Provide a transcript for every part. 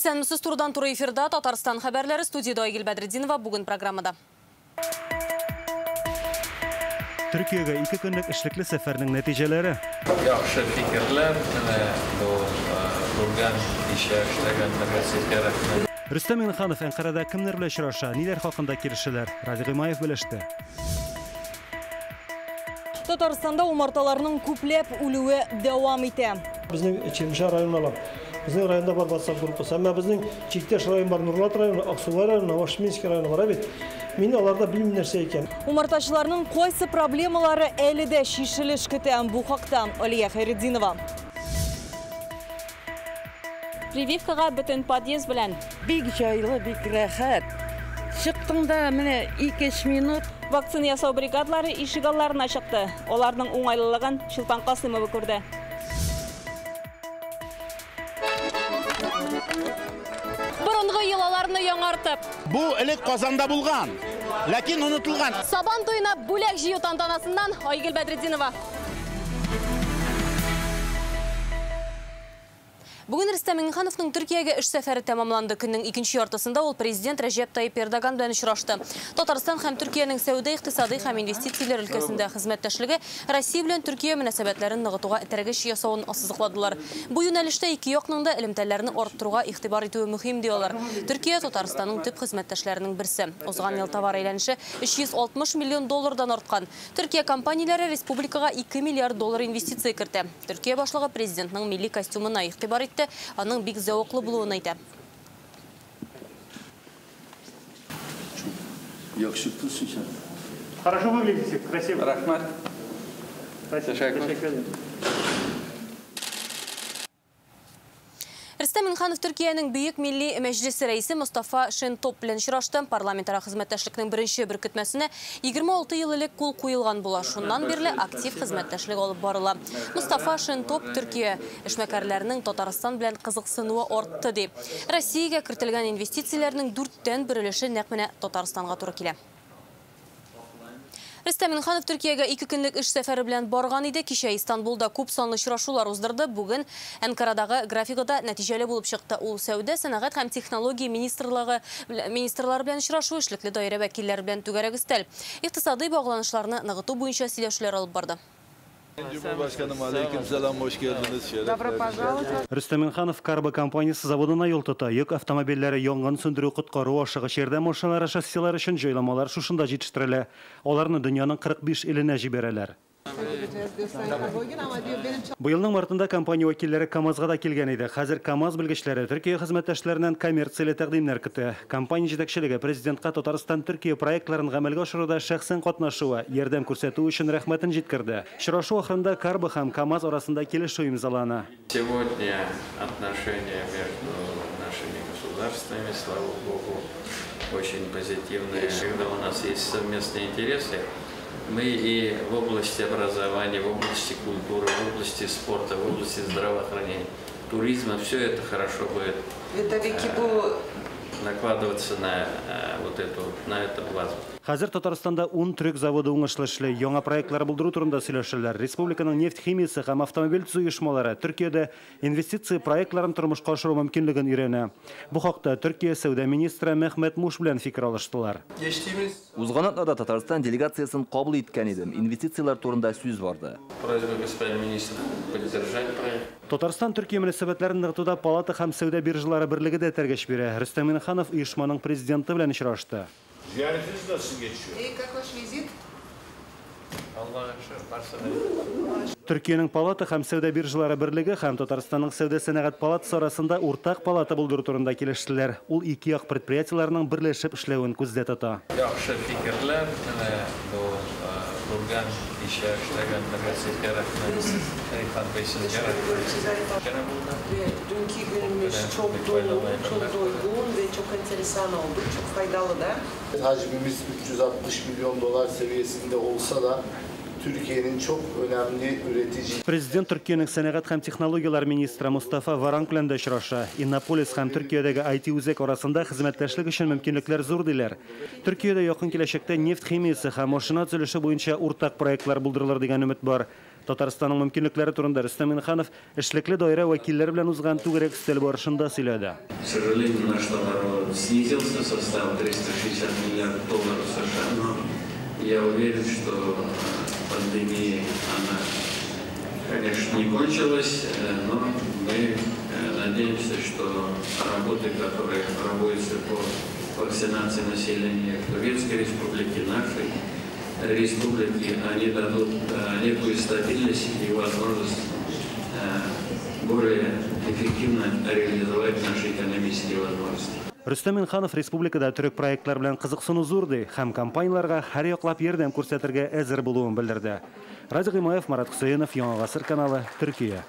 Исәнмесез, турыдан-туры эфирда Татарстан хәбәрләре, студияда Айгөл Бәдретдинова бүген программада. Төркиягә 2 көнлек эшлекле сәфәрнең нәтиҗәләре. Яхшы фикерләр, менә бу күргән, кичә эшләгәннәргә сезгә рәхмәт. Рөстәм Миңнеханов Әнкарада кемнәр белән очраша, ниләр хакында килешәләр? Радик Гыймаев белеште. Татарстанда умарталарның күпләп үлүе дәвам итә. Безнең Чирмешән районын алам. Безнең районда бар WhatsApp группасы. Әмма безнең чиктәш район бар, Нурлат районы, Аксубай районы, Новошминский районы бар бит. Мин аларда белмим нәрсә икән. Умартачыларның кайсы проблемалары әле дә шешелеш көтә? Бу хакта Алия Хәйретдинова. Прививкага бөтен подъезд белән. Бик җайлы, бик рәхәт. Чыктың да менә 2-3 минут. Вакцина ясау бригадалары ишегалларына чыкты. Аларның уңайлылыгын Чулпан Касымова күрде. Борынгы йолаларны яңартып. Бу элек Казанда булган, ләкин онытылган. Сабан туена бүләк җыю тантанасыннан Айгөл Бәдретдинова. Бүген Рөстәм Миңнехановның Төркиягә эш сәфәре тәмамланды. Көннең икенче яртысында ул президент Рәҗәп Тайип Эрдоган белән очрашты. Татарстан һәм Төркиянең сәүдә, икътисади һәм инвестицияләр өлкәсендә хезмәттәшлеге Россия белән Төркия мөнәсәбәтләрен ныгытуга этәргеч ясавын ассызыкладылар. Бу юнәлештә ике якның да элемтәләрне арттыруга игътибар итүе мөһим ди алар. Төркия Татарстанның төп хезмәттәшләренең берсе. Узган ел товар әйләнеше 360 миллион доллардан арткан. Төркия компанияләре республикага 2 миллиард доллар инвестиция кертә. Төркия башлыгы президентның милли костюмына игътибар итте. Аның бик зәвыклы булуын әйтә. Хорошо выглядите, красиво. Рәхмәт. Тәшәккүр. Рөстәм Миңнеханов Төркиянең Бөек Милли Мәҗлесе рәисе Мустафа Шентоп белән очрашты. Парламентара хезмәттәшлекнең беренче беркетмәсенә 26 ел элек кул куелган була. Шуннан бирле актив хезмәттәшлек алып барыла. Мустафа Шентоп Төркия эшмәкәрләренең Татарстан белән кызыксынуы артты ди. Россиягә кертелгән инвестицияләрнең 1/4 өлеше нәкъ менә Татарстанга туры килә. Рөстәм Миңнеханов Төркиягә 2 көнлек эш сәфәре белән барган иде. Кичә Истанбулда күп санлы очрашулар уздырды. Бүген Әнкарадагы графигы да нәтиҗәле булып чыкты. Ул сәүдә, сәнәгать һәм технология министрлары белән очрашу, эшлекле даирә вәкилләре белән түгәрәк өстәл, икътисади багланышларны ныгыту буенча сөйләшүләр алып барды. Cumhurbaşkanım aleykümselam, hoş geldiniz. Şeref verdiniz. Рөстәм Миңнеханов Карбо компаниясе заводына юл тота. Йөк автомобильләре янгын сүндерү, коткару, ашыгыч ярдәм машиналары, шассилар өчен җайламалар шушында җитештерелә. Аларны дөньяның 45 иленә җибәрәләр. Быелның мартында компания вәкилләре КАМАЗга да килгән иде. Хәзер КАМАЗ белгечләре Төркия хезмәттәшләреннән коммерцияле тәкъдимнәр көтә. Компания җитәкчелеге президентка Татарстан Төркия проектларын гамәлгә ашыруда шәхсән катнашуы, ярдәм күрсәтү өчен рәхмәтен җиткерде. Очрашу ахырында Карбо һәм КАМАЗ арасында килешү имзалана. Сегодня отношения между нашими государствами, слава богу, очень позитивные. Когда у нас есть совместные интересы, мы и в области образования, в области культуры, в области спорта, в области здравоохранения, туризма, все это хорошо будет накладываться на вот эту, на эту плазму. Хәзер Татарстанда 10 төрек заводы уңышлы эшли. Яңа проектлар булдыру турында сөйләшәләр. Республиканың нефть химиясе һәм автомобиль төзү оешмалары Төркиядә инвестиция проектларын тормышка ашыру мөмкинлеген өйрәнә. Бу хакта Төркия сәүдә министры Мехмет Муш белән фикер алыштылар. Узган атнада Татарстан делегациясын кабул иткән идем. Инвестицияләр турында сүз барды. Просьба господин министр поддержать проект. Татарстан Төркия мөнәсәбәтләрен ныгытуда палата һәм сәүдә биржалары берлеге дә этәргеч бирә. Рөстәм Миңнеханов оешманың президенты белән очрашты. Ziyaretiniz nasıl geçiyor? İyi, как ваш визит? Allah'a şükür. Төркиянең палата һәм сәүдә биржалары берлеге һәм Татарстанның сәүдә сәнәгать палатасы арасында уртак палата булдыру турында килештеләр. Ул ике як предприятиеләрнең берләшеп эшләвен күздә тота. Яхшы фикерләр, менә бу күргән, кичә эшләгәннәргә сезгә рәхмәт. Рифат бей, сезгә рәхмәт. Dünkü günümüz çok dolu, çok doygun ve çok enteresan oldu. Çok faydalı da. Hacmimiz 360 milyon dolar seviyesinde olsa da Türkiye'nin çok önemli üretici. Президент Төркиянең сәнәгать һәм технологияләр министры Мустафа Варанк белән дә очраша. Иннополис һәм Төркиядәге IT үзәк арасында хезмәттәшлек өчен мөмкинлекләр зур диләр. Төркиядә якын киләчәктә нефть химиясе һәм машина төзелеше буенча уртак проектлар булдырылыр дигән өмет бар. Татарстанның мөмкинлекләре турында Рөстәм Миңнеханов эшлекле даирә вәкилләре белән узган түгәрәк өстәл барышында сөйләде. К сожалению, наш товарооборот снизился, составил 360 миллиардов долларов США, но я уверен, что пандемия, она, конечно, не кончилась, но мы надеемся, что работы, которые проводятся по вакцинации населения Турецкой Республики, нашей республики, они дадут некую стабильность и возможность более эффективно реализовать наши экономические возможности. Рөстәм Миңнеханов республикада төрек проектлар белән кызыксыну зур ди һәм компанияләргә һәр яклап ярдәм күрсәтергә әзер булуын белдерде. Радик Гыймаев, Марат Хөсәенов, Яңа Гасыр каналы, Төркия.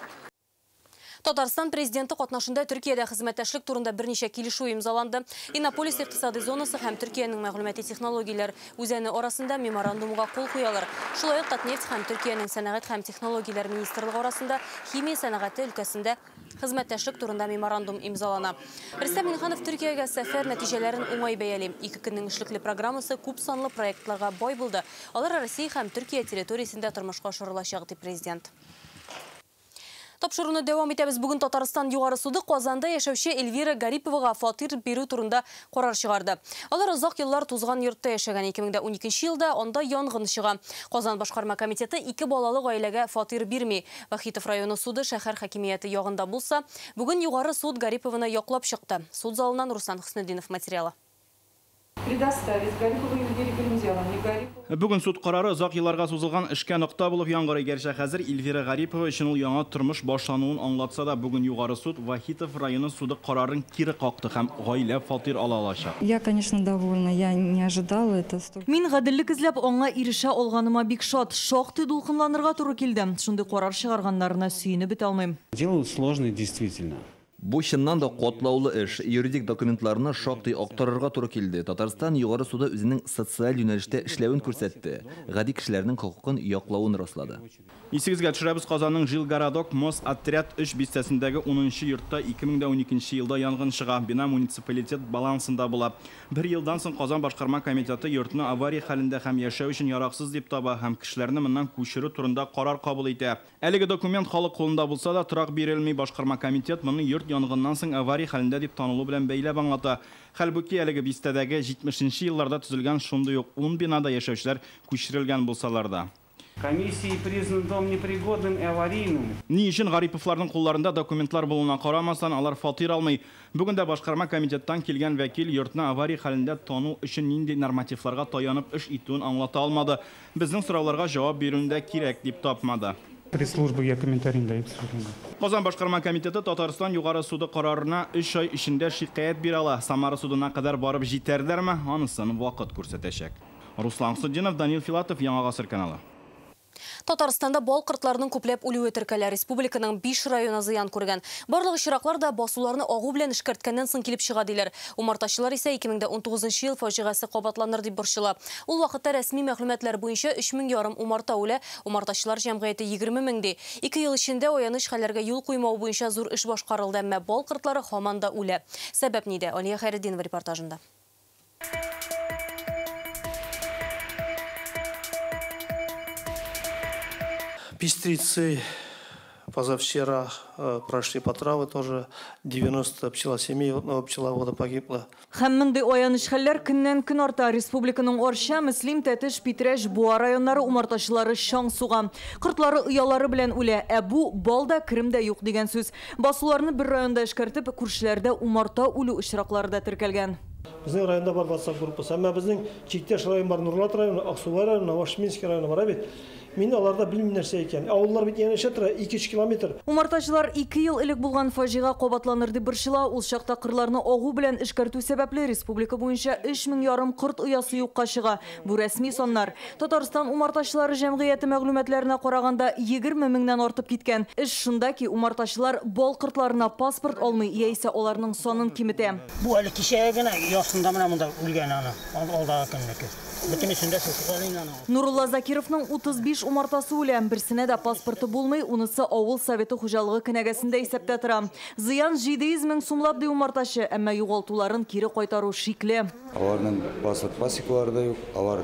Татарстан президенты катнашында Төркиядә хезмәттәшлек турында берничә килешү имзаланды. Иннополис икътисади зонасы һәм Төркиянең мәгълүмати технологияләр үзәне арасында меморандумга кул куялар. Шулай ук Татнефть һәм Төркиянең сәнәгать һәм технологияләр министрлыгы арасында химия сәнәгате өлкәсендә хезмәттәшлек турында меморандум имзалана. Рөстәм Миңнеханов Төркиягә сәфәр нәтиҗәләрен уңай бәяли. Ике көннең эшлекле программасы күп санлы проектларга бай булды. Алар Россия һәм Төркия территориясендә тормышка ашырылачак, ди президент. Тапшыруны дәвам итәбез. Бүген Татарстан Югары суды Казанда яшәүче Эльвира Гариповага фатир бирү турында карар чыгарды. Алар озак еллар тузган йортта яшәгән. 2012 елда анда янгын чыга. Казан башкарма комитеты ике балалы гаиләгә фатир бирми. Вахитов районы суды шәһәр хакимияте ягында булса, бүген Югары суд Гарипованы яклап чыкты. Суд залыннан Руслан Хөснетдинов материалы. Предоставить Гариповой Эльвире Галимзяновне Гарипову. Бүген суд карары озак елларга сузылган эшкә нокта булып яңгырый. Гәрчә хәзер Эльвира Гарипова өчен ул яңа тормыш башлануын аңлатса да, бүген Югары суд Вахитов районы суды карарын кире какты һәм гаилә фатир ала алачак. Я, конечно, довольна. Я не ожидала это. Мин гаделлек эзләп аңа ирешә алганыма бик шат. Шактый дулкынланырга туры килде. Шундый карар чыгарганнарына сөенеп бетә алмыйм. Дело сложное действительно. Бу чыннан да катлаулы эш. Юридик документларны шактый актарырга туры килде. Татарстан Югары суды үзенең социаль юнәлештә эшләвен күрсәтте. Гади кешеләрнең хокукын яклавын раслады. Исегезгә төшерәбез, Казанның Жилгородок Мосотряд 3 бистәсендәге 10 йортта 2012 елда янгын чыга. Бина муниципалитет балансында була. Бер елдан соң Казан башкарма комитеты йортны авария хәлендә һәм яшәү өчен яраксыз дип таба һәм кешеләрне моннан күчерү турында карар кабул итә. Әлеге документ халык кулында булса да, торак бирелми. Башкарма комитет моны йорт янгыннан соң авария хәлендә дип танылу белән бәйләп аңлата. Хәлбуки әлеге бистәдәге 70 елларда төзелгән шундый ук 10 бинада яшәүчеләр күчерелгән булсалар да. Комиссией признан дом непригодным и аварийным. Ни өчен Гариповларның кулларында документлар булуына карамастан, алар фатир алмый. Бүген дә башкарма комитеттан килгән вәкил йортны авария хәлендә тану өчен нинди нормативларга таянып эш итүен аңлата алмады. Безнең сорауларга җавап бирүен дә кирәк дип тапмады. Пресс-службы я комментарий не даю, к сожалению. Казан башкарма комитеты Татарстан Югары суды карарына 3 ай эчендә шикаять бирә ала. Самара судына кадәр барып җитәрләрме? Анысын вакыт күрсәтәчәк. Руслан Хөснетдинов, Данил Филатов, Яңа Гасыр каналы. Татарстанда бал кортларының күпләп үлүе теркәлә. Республиканың 5 районы зыян күргән. Барлык очраклар да басуларны агу белән эшкәрткәннән соң килеп чыга диләр. Умартачылар исә 2019 ел фаҗигасе кабатланыр дип борчыла. Ул вакытта рәсми мәгълүматлар буенча 3500 умарта үлә, умартачылар җәмгыяте 20 мең ди. 2 ел эчендә аяныч хәлләргә юл куймау буенча зур эш башкарылды, әмма бал кортлары һаман да үлә. Сәбәп нидә? Алия Хәйретдинова репортажында. Пестрицы позавчера прошли потравы тоже, 90 пчелосемей одного пчеловода погибло. Һәм мондый аяныч хәлләр көннән көн арта. Республиканың Арча, Мөслим, Тәтеш, Питрәч, Буа районнары умартачылары чаң суга. Кортлары оялары белән үлә. Ә бу бал да, керем дә юк дигән сүз. Басуларны бер районда эшкәртеп, күршеләрдә умарта үлү очраклары да теркәлгән. Безнең районда бар WhatsApp группасы. Әмма безнең чиктәш район бар, Нурлат районы, Аксубай районы, Новошминский районы бар бит. Мин аларда белмим нәрсә икән. Авыллар бит янәшә тора, 2-3 километр. Умартачылар 2 ел элек булган фаҗига кабатланыр дип борчыла. Ул чакта кырларны агу белән эшкәртү сәбәпле республика буенча 3500 корт оясы юкка чыга. Бу рәсми саннар. Татарстан умартачылары җәмгыяте мәгълүматларына караганда 20 меңнән артып киткән. Эш шунда ки, умартачылар бал кортларына паспорт алмый яисә аларның санын киметә. Бу әле кичә генә ясында менә монда үлгән аны. Алдагы көннеке. Бөтенесендә шушы инде. Нурулла Закировның 35 умартасы үлә. Берсенә дә паспорты булмый, унысы авыл советы хуҗалыгы кенәгәсендә исәптә тора. Зыян 700 мең сумлап ди умартачы, әмма югалтуларын кире кайтару шикле. Аларның паспорт пасекалары да юк, алар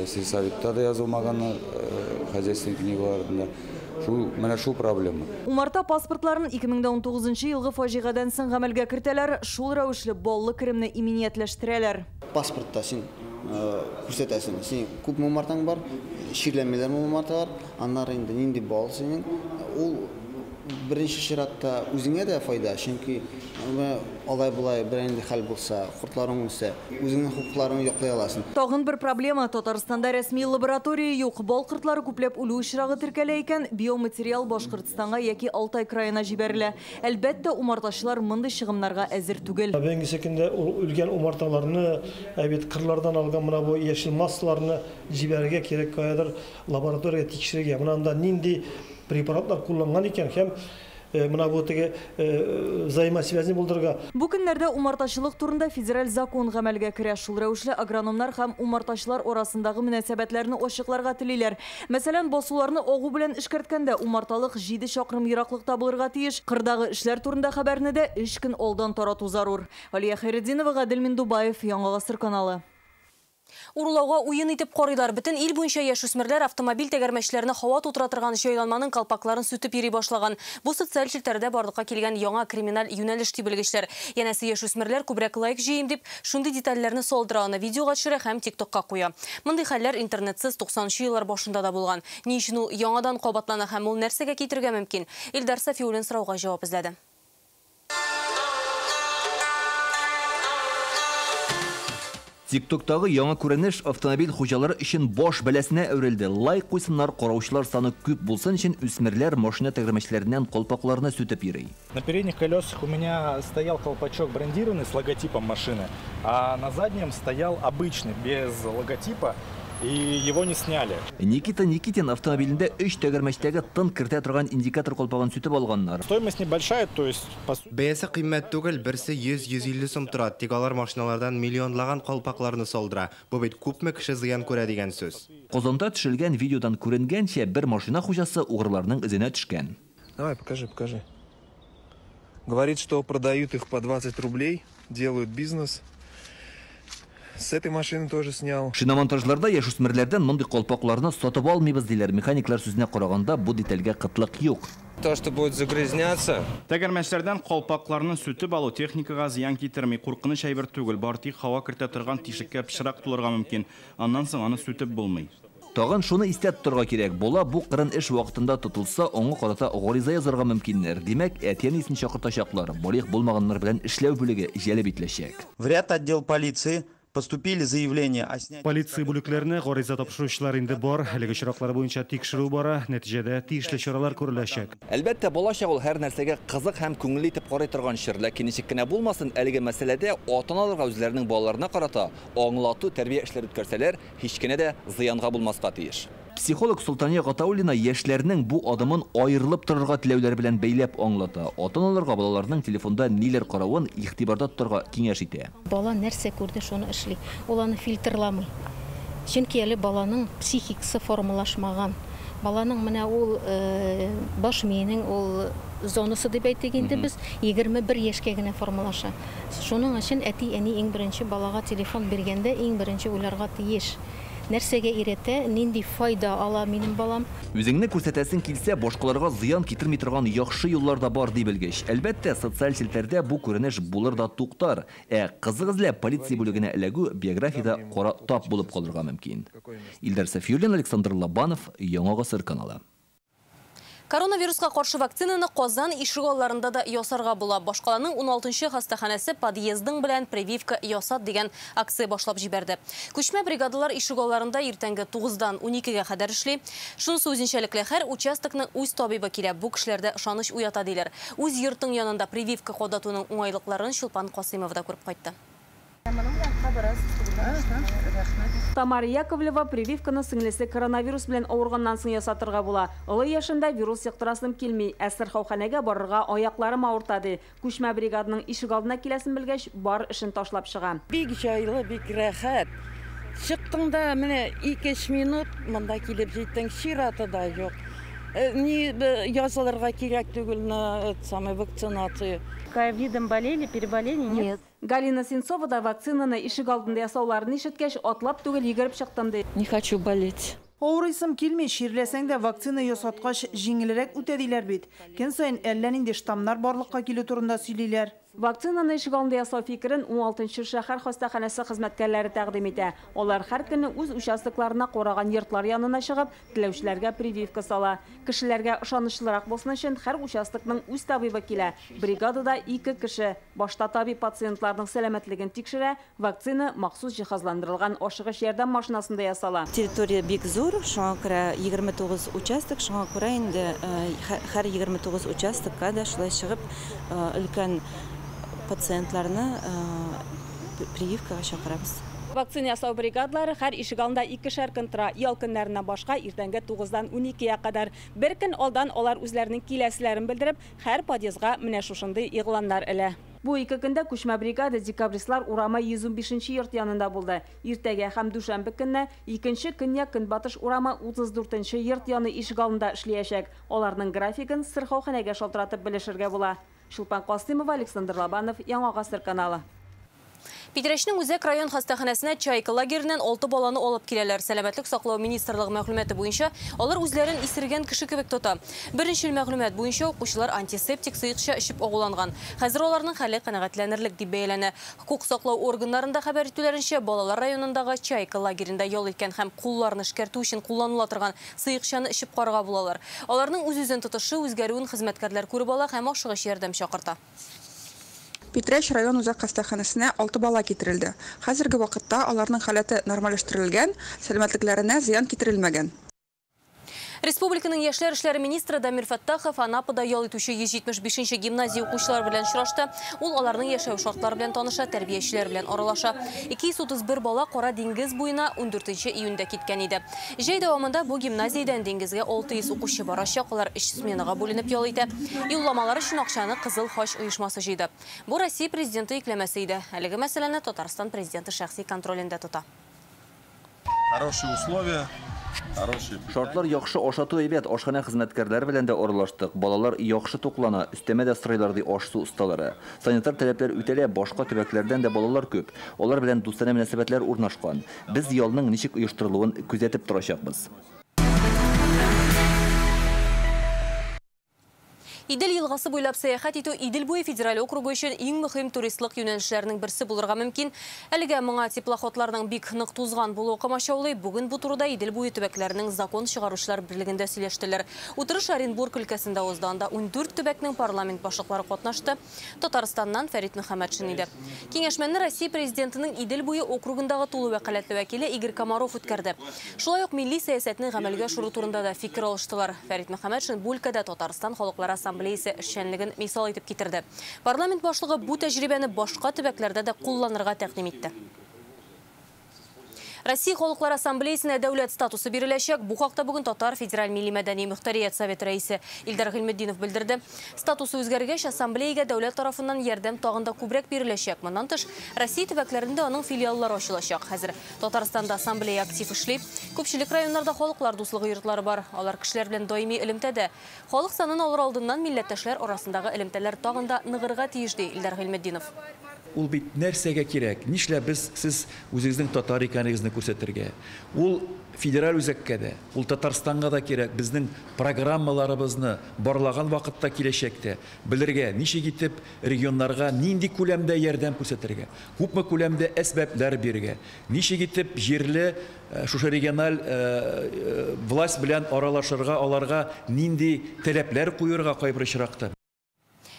сельсоветта да язылмаган, хозяйственный книгаларында. Шул менә шул проблема. Умарта паспортларын 2019 елгы фаҗигадән соң гамәлгә кертәләр, шул рәвешле баллы керемне иминиятләштерәләр. Паспортта син күрсәтәсең, син күпме умартаң бар, чирләмиләрме умарталар, аннары инде нинди бал синең, ул беренче чиратта үзеңә дә файда, чөнки алай булай бер инде хәл булса, кортларың үлсә, үзеңнең хокукларыңны яклый аласың. Тагын бер проблема: Татарстанда рәсми лаборатория юк. Бал кортлары күпләп үлү очрагы теркәлә икән, биоматериал Башкортстанга яки Алтай краена җибәрелә. Әлбәттә, умартачылар мондый чыгымнарга әзер түгел. Бүгенге көндә үлгән умарталарны, бит кырлардан алган менә бу яшел массаларны җибәрергә кирәк, каядыр лаборатория тикшерергә. Менә анда нинди препаратлар кулланган икән һәм менә бу теге взаимосвязьне булдырырга. Бу көннәрдә умартачылык турында федераль закон гамәлгә керә. Шул рәвешле агрономнар һәм умартачылар арасындагы мөнәсәбәтләрне ачыкларга телиләр. Мәсәлән, басуларны агу белән эшкәрткәндә умарталык 7 чакрым ераклыкта булырга тиеш. Кырдагы эшләр турында хәбәрне дә 3 көн алдан тарату зарур. Алия Хәйретдинова, Гадел Миндубаев, Яңа Гасыр каналы. Урлауга уен итеп карыйлар. Бөтен ил буенча яшүсмерләр автомобиль тәгәрмәчләренә һава тутыра торган җайланманың колпакларын сүтеп йөри башлаган. Бу социаль челтәрдә барлыкка килгән яңа криминаль юнәлеш дип белгечләр. Янәсе яшүсмерләр күбрәк лайк җыйым дип, шундый детальләрне салдыра, аны видеога төшерә һәм ТикТокка куя. Мондый хәлләр интернетсыз 90нчы еллар башында да булган. Ни өчен ул яңадан кабатлана һәм ул нәрсәгә китерергә мөмкин? Илдар Сафиуллин сорауга җавап эзләде. ТикТоктагы яңа күренеш автомобиль хуҗалары өчен баш бәласенә әверелде. Лайк куйсыннар, караучылар саны күп булсын өчен үсмерләр машина тәгәрмәчләреннән колпакларны сүтеп йөри. На передних колесах у меня стоял колпачок брендированный с логотипом машины, а на заднем стоял обычный, без логотипа. И его не сняли. Никита Никитин автомобилендә 3 тәгәрмәчтәге тын кертә торган индикатор колпагын сүтеп алганнар. Стоимость небольшая, то есть бәясе кыйммәт түгел, берсе 100-150 сум тора. Тик алар машиналардан миллионлаган колпакларны салдыра. Бу бит күпме кеше зыян күрә дигән сүз. Казанда төшелгән видеодан күренгәнчә, бер машина хуҗасы угрыларның эзенә төшкән. Давай, покажи, покажи. Говорит, что продают их по 20 рублей, делают бизнес. С этой машины тоже снял. Шиномонтажларда яшүсмерләрдән мондый колпакларны сатып алмыйбыз диләр. Механиклар сүзенә караганда бу детальгә кытлык юк. То, что будет загрязняться. Тәгәрмәчләрдән колпакларны сүтеп алу техникага зыян китерми, куркыныч әйбер түгел. Бары тик һава кертә торган тишеккә пычрак тулырга мөмкин. Аннан соң аны сүтеп булмый. Тагын шуны истә тотарга кирәк. Бала бу кырын эш вакытында тотылса, аңа карата гариза язарга мөмкиннәр. Димәк, әти-әнисен чакыртачаклар. Балигъ булмаганнар белән эшләү бүлеге җәлеп ителәчәк. В ряд отдел полиции поступили заявления о снятии. Полиция бүлекләренә гариза тапшыручылар инде бар. Әлеге очраклар буенча тикшерү бара. Нәтиҗәдә тиешле чаралар күреләчәк. Әлбәттә, балачак ул һәр нәрсәгә кызык һәм күңелле итеп карый торган чор. Ләкин ничек кенә булмасын, әлеге мәсьәләдә ата-аналарга үзләренең балаларына карата аңлату, тәрбия эшләре үткәрсәләр, һич кенә дә зыянга булмаска тиеш. Психолог Султания Гатауллина яшьләрнең бу адымын аерылып торырга теләүләре белән бәйләп аңлата. Ата-аналарга балаларның телефонда ниләр каравын игътибарда тотарга киңәш итә. Бала нәрсә күрде, шуны эшли. Ул аны фильтрламый. Чөнки әле баланың психикасы формалашмаган. Баланың менә ул баш миенең ул зонасы дип әйтик инде без 21 яшькә генә формалаша. Шуның өчен әти-әни иң беренче балага телефон биргәндә иң беренче уйларга тиеш. Нәрсәгә өйрәтә, нинди файда ала минем балам. Үзеңне күрсәтәсең килсә, башкаларга зыян китерми торган яхшы юллар да бар ди белгеч. Әлбәттә, социаль челтәрдә бу күренеш булыр да туктар. Ә кызык эзләп полиция бүлегенә эләгү биографиядә кара тап булып калырга мөмкин. Илдар Сафиуллин, Александр Лобанов, Яңа Гасыр каналы. Коронавируска каршы вакцинаны Казан ишегалларында да ясарга була. Башкаланың 16-нчы хастаханәсе подъездың белән прививка ясат дигән акция башлап җибәрде. Күчмә бригадалар ишегалларында иртәнге 9-дан 12-гә кадәр эшли. Шунысы үзенчәлекле, һәр участокның үз табибы килә. Бу кешеләрдә ышаныч уята диләр. Үз йортың янында прививка кадатуның уңайлыкларын Чулпан Касыймова да күреп кайтты. Тамара Яковлева прививканы сеңлесе коронавирус белән авырганнан соң ясатырга була. Олы яшендә вирус йоктырасым килми, ә сырхауханәгә барырга аякларым авырта ди. Күчмә бригаданың ишек алдына киләсен белгәч, бар эшен ташлап чыга. Бик җайлы, бик рәхәт. Чыктың да менә 2-3 минут монда килеп җиттең, чираты да юк. Не язылырга кирәк түгел на самой вакцинации. Ковидом болели, переболели, нет? Нет. Галина Сенцова да вакцинаны ишек алдында ясауларын ишеткәч, атлап түгел йөгереп чыктым ди. Не хочу болеть. Авырыйсым килми, чирләсәң дә вакцина ясаткач җиңелрәк үтә диләр бит. Көн саен әллә нинди штаммнар барлыкка килү турында сөйлиләр. Вакцинаны ишегалдында ясау фикерен 16нчы шәһәр хастаханәсе хезмәткәрләре тәкъдим итә. Алар һәр көнне үз участокларына караган йортлар янына чыгып, теләүчеләргә прививка сала. Кешеләргә ышанычлырак булсын өчен һәр участокның үз табибы килә. Бригадада 2 кеше. Башта табиб пациентларның сәламәтлеген тикшерә, вакцина махсус җиһазландырылган ашыгыч ярдәм машинасында ясала. Территория бик зур, шуңа күрә 29 участок, шуңа күрә инде һәр 29 участокка да шулай чыгып өлкән пациентларны прививкага чакырабыз. Вакцина ясау бригадалары һәр ишегалдында 2-шәр көн тора. Ял көннәреннән башка иртәнге 9-дан 12-гә кадәр. Бер көн алдан алар үзләренең киләселәрен белдереп, һәр подъездга менә шушындый игъланнар элә. Бу ике көндә күчмә бригада Декабристлар урамы 115 йорт янында булды. Иртәгә һәм дүшәмбе көнне икенче көньяк көнбатыш урамы 34 йорт яны ишегалдында эшләячәк. Аларның графигын сырхауханәгә шалтыратып белешергә була. Чулпан Касымова, Александр Лобанов, Яңа Гасыр каналы. Питрәчнең үзәк район хастаханәсенә Чайка лагереннән 6 баланы алып киләләр. Сәламәтлек саклау министрлыгы мәгълүматы буенча, алар үзләрен исергән кеше кебек тота. Беренчел мәгълүмат буенча укучылар антисептик сыекча эчеп агуланган. Хәзер аларның хәле канәгатьләнерлек дип бәяләнә. Хокук саклау органнарында хәбәр итүләренчә, балалар районындагы Чайка лагерендә ял иткән һәм кулларны эшкәртү өчен кулланыла торган сыекчаны эчеп карга булалар. Аларның үз-үзен тотышы үзгәрүен хезмәткәрләр күреп ала һәм ашыгыч ярдәм чакырта. Питрәч район үзәк хастаханәсенә 6 бала китерелде. Хәзерге вакытта аларның халәте нормальләштерелгән, сәламәтлекләренә зыян китерелмәгән. Республиканың яшьләр эшләре министры Дамир Фәттахов Анапада ял итүче 175 гимназия укучылары белән очрашты. Ул аларның яшәү шартлары белән таныша, тәрбиячеләр белән аралаша. 231 бала Кара диңгез буена 14 июньдә киткән иде. Җәй дәвамында бу гимназиядән диңгезгә 600 укучы барачак, алар 3 сменага бүленеп ял итә. Юлламалар өчен акчаны Кызыл Хач оешмасы җыйды. Бу Россия президенты йөкләмәсе иде. Әлеге мәсьәләне Татарстан президенты шәхси контролендә тота. Хорошие условия. Шартлар яхшы, ашату әйбәт, ашханә хезмәткәрләре белән дә аралаштык. Балалар яхшы туклана, өстәмә дә сорыйлар, ди аш-су осталары. Санитар таләпләр үтәлә, башка төбәкләрдән дә балалар күп. Алар белән дустанә мөнәсәбәтләр урнашкан. Без ялның ничек оештырылуын күзәтеп торачакбыз. Идел елгасы буйлап сәяхәт итү Идел буе федераль округы өчен иң мөһим туристлык юнәлешләренең берсе булырга мөмкин. Әлегә моңа теплоходларның бик нык тузган булуы комачаулый. Бүген бу турыда Идел буе төбәкләренең закон чыгаручылар берлегендә сөйләштеләр. Утырыш Оренбург өлкәсендә узды. Анда 14 төбәкнең парламент башлыклары катнашты. Татарстаннан Фәрит Мөхәммәтшин иде. Киңәшмәне Россия президентының Идел буе округындагы тулы вәкаләтле вәкиле Игорь Комаров үткәрде. Шулай ук милли сәясәтне гамәлгә ашыру турында да фикер алыштылар. Фәрит Мөхәммәтшин бу өлкәдә Татарстан халыклары ассамблеясы эшчәнлеген мисал итеп китерде. Парламент башлыгы бу тәҗрибәне башка төбәкләрдә дә кулланырга тәкъдим итте. Россия Халыклар Ассамблеясына дәүләт статусы биреләчәк. Бу хакта бүген Татар Федераль Милли Мәдәни Мөхтәрият Советы рәисе Илдар Гыйльметдинов белдерде. Статусы үзгәргәч, ассамблеягә дәүләт тарафыннан ярдәм тагын да күбрәк биреләчәк. Моннан тыш, Россия төбәкләрендә аның филиаллары ачылачак. Хәзер Татарстанда ассамблея актив эшли. Күпчелек районнарда халыклар дуслыгы йортлары бар. Алар кешеләр белән даими элемтәдә. Халык санын алыр алдыннан милләттәшләр арасындагы элемтәләр тагын да ныгырга тиеш, ди Илдар Гыйльметдинов. Ул бит нәрсәгә кирәк? Нишләп без сез үзегезнең татар икәнегезне күрсәтергә? Ул федераль үзәккә дә, ул Татарстанга да кирәк. Безнең программаларыбызны барлаган вакытта киләчәктә белергә, ничек итеп регионнарга нинди күләмдә ярдәм күрсәтергә, күпме күләмдә әсбаплар бирергә, ничек итеп җирле шушы региональ власть белән аралашырга, аларга нинди таләпләр куерга кайбер очракта.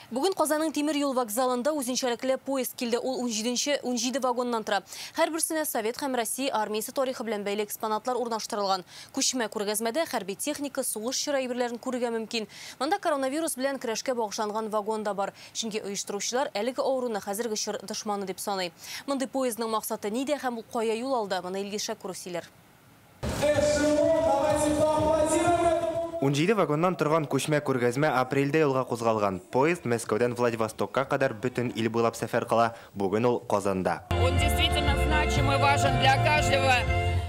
Бүген Казанның тимер юл вокзалында үзенчәлекле поезд килде. Ул 17 вагоннан тора. Һәрберсенә Совет һәм Россия армиясе тарихы белән бәйле экспонатлар урнаштырылган. Күчмә күргәзмәдә хәрби техника, сугыш чоры әйберләрен күрергә мөмкин. Монда коронавирус белән көрәшкә багышланган вагон да бар. Чөнки оештыручылар әлеге авыруны хәзерге чор дошманы дип саный. Мондый поездның максаты нидә һәм ул кая юл алды? Моны Илгиз Шәкүров сөйләр. 17 вагоннан торган күчмә күргәзмә апрельдә юлга кузгалган. Поезд Мәскәүдән Владивостокка кадәр бөтен ил буйлап сәфәр кыла. Бүген ул Казанда. Он действительно значим и важен для каждого.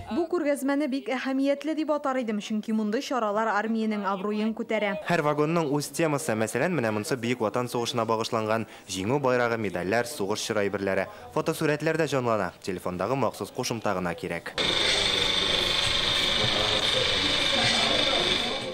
Бу күргәзмәне бик әһәмиятле дип атар идем, чөнки мондый чаралар армиянең абруен күтәрә. Һәр вагонның үз темасы, мәсәлән, менә монысы Бөек Ватан сугышына багышланган Җиңү байрагы, медальләр, сугыш чоры әйберләре. Фотосурәтләр дә җанлана. Телефондагы махсус кушымта гына кирәк.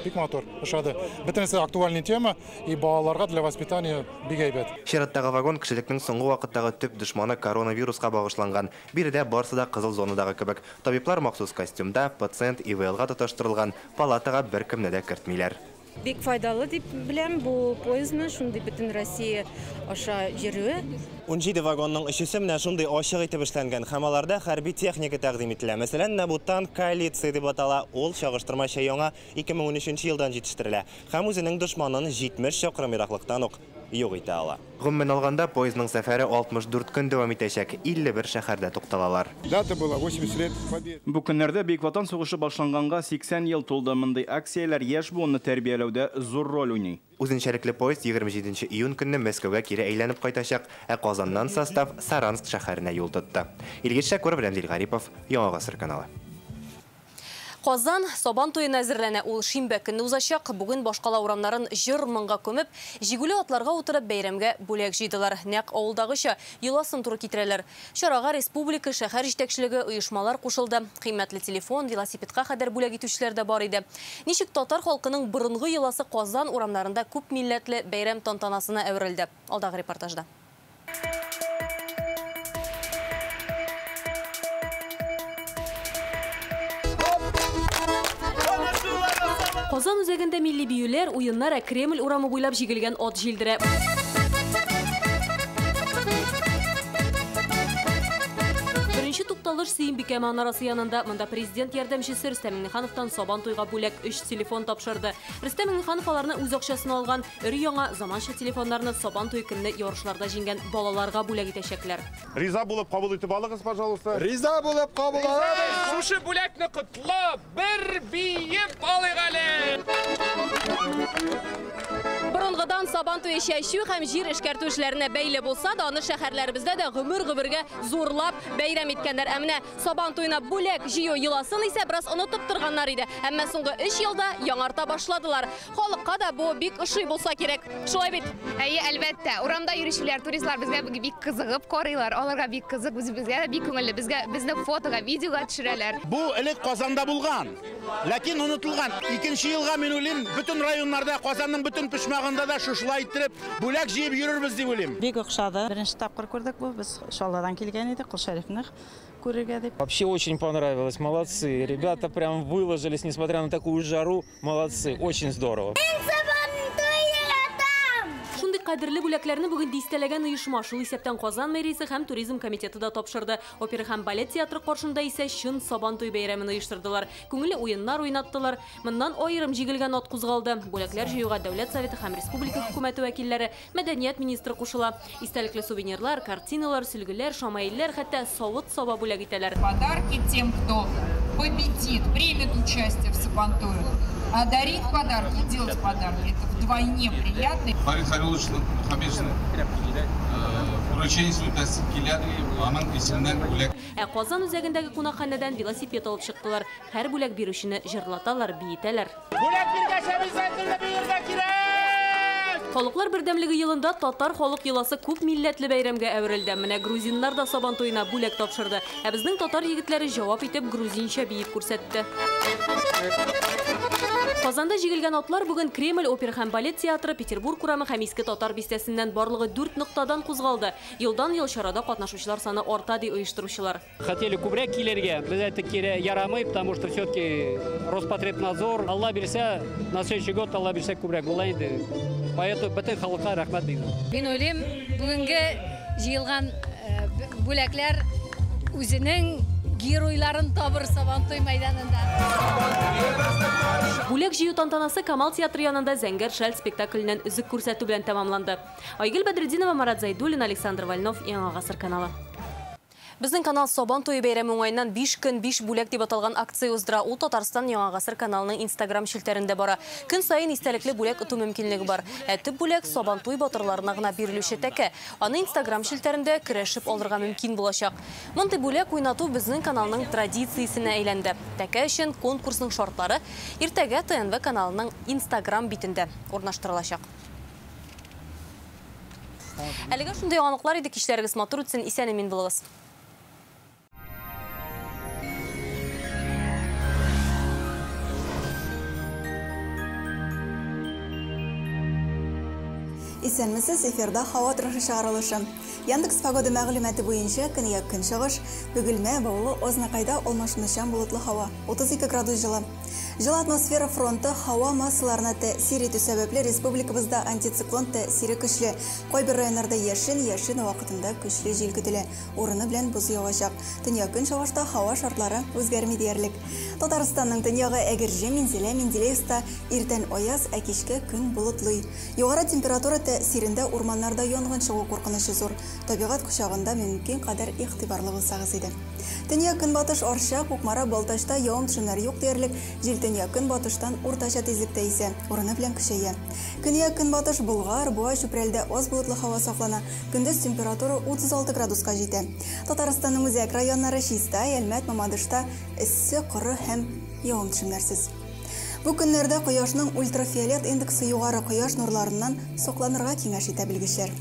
Бик матур, ошады. Бөтенесе актуальный тема и балаларга для воспитания бик әйбәт. Чираттагы вагон кешелекнең соңгы вакыттагы төп дошманы коронавируска багышланган. Биредә барсы да кызыл зонадагы кебек. Табиблар махсус костюмда, пациент ИВЛга тоташтырылган, палатага беркемне дә кертмиләр. Бик файдалы дип беләм бу поездны, шундый бөтен Россия аша йөрүе. 17 вагонның өчесе менә шундый ачык итеп эшләнгән һәм аларда хәрби техника тәкъдим ителә. Мәсәлән, менә бу танк коалиция дип атала. Ул чагыштырмача яңа 2013 елдан җитештерелә һәм үзенең дошманын 70 чакрым ераклыктан ук юк итә ала. Гомумән алганда, поездның сәфәре 64 көн дәвам итәчәк. 51 шәһәрдә тукталалар. Дата была 80 лет победы. Бу көннәрдә Бөек Ватан сугышы башланганга 80 ел тулды. Мондый акцияләр яшь буынны тәрбияләүдә зур роль уйный. Үзенчәлекле поезд 27 июнь көнне Мәскәүгә кире әйләнеп кайтачак, ә Казаннан состав Саранск шәһәренә юл тотты. Илгиз Шәкүров, Рәмзил Гарипов, Яңа Гасыр каналы. Казан Сабан туена әзерләнә. Ул шимбә көнне узачак. Бүген башкала урамнарын җыр-моңга күмеп, җигүле атларга утырып бәйрәмгә бүләк җыйдылар. Нәкъ авылдагыча йоласын туры китерәләр. Чарага республика, шәһәр җитәкчелеге, оешмалар кушылды. Кыйммәтле телефон, велосипедка кадәр бүләк итүчеләр дә бар иде. Ничек татар халкының борынгы йоласы Казан урамнарында күп милләтле бәйрәм тантанасына әверелде. Алдагы репортажда. Казан үзәгендә милли биюләр, уеннар, ә Кремль урамы буйлап җигелгән ат җилдерә. Беренче тукталыш Сөембикә манарасы янында. Монда президент ярдәмчесе Рөстәм Миңнехановтан Сабан туйга бүләк 3 телефон тапшырды. Рөстәм Миңнеханов аларны үз акчасына алган. Өр-яңа заманча телефоннарны Сабан туй көнне ярышларда җиңгән балаларга бүләк итәчәкләр. Риза булып кабул итеп алыгыз, пожалуйста. Риза булып кабул алабыз. Шушы бүләкне котлап, бер биеп алыйк әле. Борынгыдан Сабан туе чәчү һәм җир эшкәртү эшләренә бәйле булса да, аны шәһәрләребездә дә гомер-гомергә зурлап бәйрәм иткәннәр. Ә менә Сабан туена бүләк җыю йоласын исә бераз онытып торганнар иде. Әмма соңгы 3 елда яңарта башладылар. Халыкка да бу бик ошый булса кирәк. Шулай бит? Әйе, әлбәттә. Урамда йөрүчеләр, туристлар безгә бик кызыгып карыйлар. Аларга бик кызык, үзебезгә дә бик күңелле. Безгә безне фотога, видеога төшерәләр. Бу элек Казанда булган, ләкин онытылган. Икенче елга мин уйлыйм, бөтен районнарда, Казанның бөтен почмагында да шушылай иттереп бүләк җыеп йөрербез дип уйлыйм. Бик охшады. Беренче тапкыр күрдек бу. Без Шалладан килгән идек, Кол Шәрифне күрергә дип. Вообще очень понравилось. Молодцы. Ребята прям выложились, несмотря на такую жару. Молодцы. Очень здорово. Шундый кадерле бүләкләрне бүген дистәләгән оешма, шул исәптән Казан мэриясе һәм туризм комитеты да тапшырды. Опера һәм балет театры каршында исә чын Сабан туй бәйрәмен оештырдылар. Күңелле уеннар уйнаттылар. Моннан аерым җигелгән ат кузгалды. Бүләкләр җыюга Дәүләт Советы һәм республика хөкүмәте вәкилләре, мәдәният министры кушыла. Истәлекле сувенирлар, картиналар, сөлгеләр, шамаилләр, хәтта савыт-саба бүләк итәләр. Подарки тем, кто победит, примет участие в Сабантуе. А дарить подарки, делать подарки, это вдвойне приятно. Фарид Халилович Мухаметшин вручение тәсиләр аның исеменнән бүләк. Ә Казан үзәгендәге кунакханәдән велосипед алып чыктылар. Һәр бүләк бирүчене җырлаталар, биетәләр. Бүләк биргәч, обязательно биергә кирәк! Халыклар бердәмлеге елында татар халык йоласы күп милләтле бәйрәмгә әверелде. Менә грузиннар да Сабан туена бүләк тапшырды. Ә безнең татар егетләре җавап итеп грузинча биеп күрсәтте. Казанда җигелгән атлар бүген Кремль опера һәм балет театры, Петербург урамы һәм Иске Татар бистәсеннән барлыгы 4 ноктадан кузгалды. Елдан-ел чарада катнашучылар саны арта, ди оештыручылар. Хотели күбрәк килергә, без әйттек кире ярамый, потому что все-таки Роспотребнадзор, Алла бирсә, на следующий год Алла бирсә күбрәк була инде. Поэтому бөтен халыкка рәхмәт дибез. Мин уйлыйм, бүгенге җыелган бүләкләр үзенең геройларын табыр Сабантуй мәйданында. Бүләк җыю тантанасы Камал театры янында Зәңгәр шәл спектакленнән өзек күрсәтү белән тәмамланды. Айгөл Бәдретдинова, Марат Зайдуллин, Александр Вольнов, Яңа Гасыр каналы. Безнең канал Сабан туе бәйрәме уңаеннан 5 көн 5 бүләк дип аталган акция уздыра. Ул Татарстан Яңа Гасыр каналының Инстаграм челтәрендә бара. Көн саен истәлекле бүләк оту мөмкинлеге бар. Ә төп бүләк Сабан туй батырларына гына бирелүче тәкә. Аны Инстаграм челтәрендә көрәшеп алырга мөмкин булачак. Мондый бүләк уйнату безнең каналның традициясенә әйләнде. Тәкә өчен конкурсның шартлары иртәгә ТНВ каналының Инстаграм битендә урнаштырылачак. Әлегә шундый яңалыклар иде. Кичләрегез матур үтсен, исән-имин булыгыз. Исәнмесез, эфирда һава торышы чыгарылышы. Яндекс Погода мәгълүматы буенча көньяк көнчыгыш, Бөгелмә, Баулы, Азнакайда алмашынучан болытлы һава, 32 градус җылы. Җылы атмосфера фронты һава массаларына тәэсир итү сәбәпле республикабызда антициклон тәэсире көчле. Кайбер районнарда яшен, яшен вакытында көчле җил көтелә. Урыны белән боз явачак. Төньяк көнчыгышта һава шартлары үзгәрми диярлек. Татарстанның төньягы Әгерҗе, Минзәлә, Менделеевста иртән аяз, ә кичкә көн болытлый. Югары температура тәэсирендә урманнарда янгын чыгу куркынычы зур. Табигать кочагында мөмкин кадәр игътибарлы булсагыз иде. Төньяк көнбатыш Арча, Кукмара, Балтачта явым-төшемнәр юк диярлек. Җил төньяк көнбатыштан уртача тизлектә исә, урыны белән көчәя. Көньяк көнбатыш Болгар, Буа, Чүпрәлдә аз болытлы һава саклана. Көндез температура 36 градуска җитә. Татарстанның үзәк районнары Чистай, Әлмәт, Мамадышта эссе, коры һәм явым-төшемнәрсез. Бу көннәрдә кояшның ультрафиолет индексы югары, кояш нурларыннан сакланырга киңәш итә белгечләр.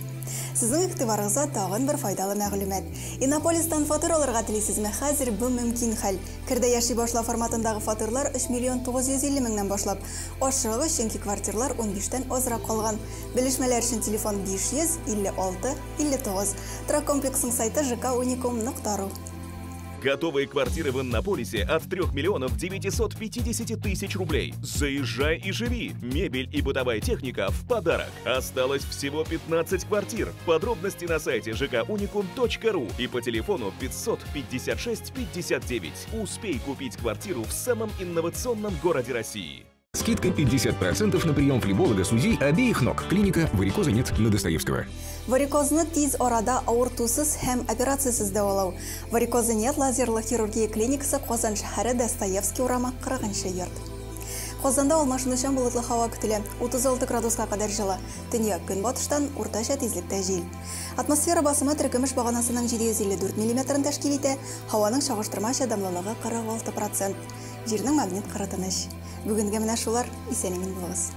Сезнең игътибарыгызга тагын бер файдалы мәгълүмат. Иннополистан фатир алырга телисезме? Хәзер бу мөмкин хәл. Кердә яши башла форматындагы фатирлар 3 миллион 950 меңнән башлап. Ашыгыгыз, чөнки квартирлар 15тән азрак калган. Белешмәләр өчен телефон 556 59. Торак комплексының сайты жkunicum.ru. Готовые квартиры в Иннополисе от 3 миллионов 950 тысяч рублей. Заезжай и живи. Мебель и бытовая техника в подарок. Осталось всего 15 квартир. Подробности на сайте жkunicum.ru и по телефону 556 59. Успей купить квартиру в самом инновационном городе России. Скидка 50% на прием флеболога с УЗИ обеих ног. Клиника «Варикоза нет» на Достоевского. Варикозны тиз арада авыртусыз һәм операциясез дәвалау. «Варикоза нет» лазерлы хирургия клиникасы, Казан шәһәре, Достоевский урамы, 40 йорт. Казанда алмашынучан болытлы һава көтелә. 36 градуска кадәр җылы. Төньяк көнбатыштан уртача тизлектә җил. Атмосфера басымы теркемеш баганасының 754 миллиметрын тәшкил итә. Һаваның чагыштырмача дымлылыгы 46%. Җирнең магнит кыры тыныч. Бүгенгә менә шулар. Исән-имин булыгыз.